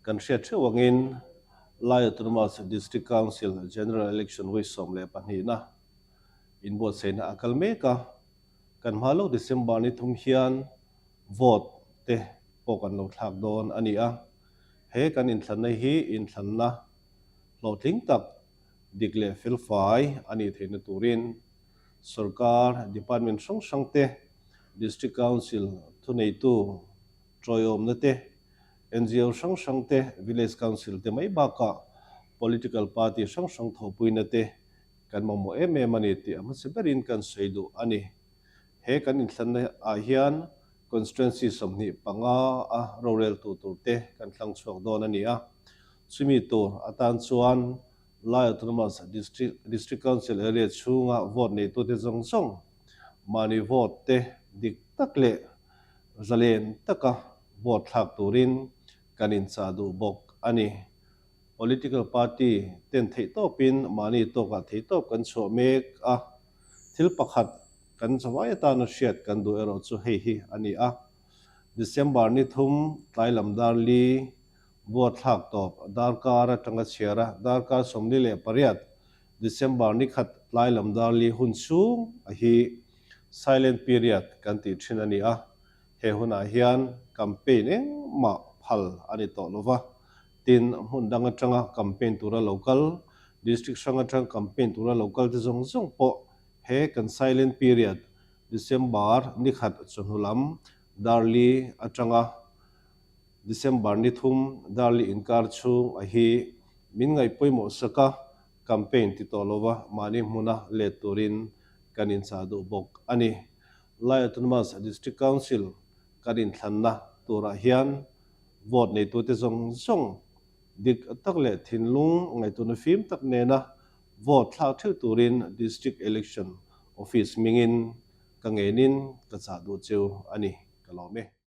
Kan hriat theuh angin Lai Autonomous District Council General Election vawi 12na inbuatsaihna a kal mek a, kan hma lo December ni thum hian vote te pawh kan lo thlak dawn a ni a. He kan inthlanna hi inthlanna hlawhtling tak dik leh felfai a nih theihna turin sorkar department hrang hrang te, District Council thuneitu tawiawmna te, NGO hrang hrang te, Village Council te mai bakah political party hrang hrang thawhpuina te kan mamawh em em a ni tih a hmasa berin kan sawi duh a ni. He kan inthlanna ah hian Constituency 25 a roreltu tur te kan thlang chhuak dawn a ni a. Chumi tur atan chuan Lai Autonomous District District Council area chhunga vote neitute zawng zawng mahni vote te dik tak leh zalen taka vote thlak turin kan inchah duh bawk a ni. Political party ten theihtawpin mahni tawkah theihtawp kan chhuah mek a, thil pakhat kan zavai atana hriat kan duh erawh chu hei hi a ni a. December ni thum tlai lam dar li vote thlak tawp darkar atanga chhiar a, darkar 48 December ni khat tlai lam dar li hun chhung a hi silent period kan tih thin a ni a, he hunah hian campaign engmah phal a ni tawh lova, tin hmun dang atanga campaign tura lo kal, district hrang atanga campaign tura lo kal te zawng zawng pawh he kan silent period December ni khat chawhnu lam dar li atanga December ni thum dar li inkar chhung a hi min ngaih pawimawh sak a, campaign ti tawh lova mahni hmuna let turin kan inchah duh bawk a ni. Lai Autonomous District Council kan inthlanna turah hian vote neitute zawng zawng dik tak leh thinlung ngaihtuahna fim tak nena vote thlak theuh turin District Election Office hmingin ka ngenin ka chah duh cheu a ni. Ka lawm e.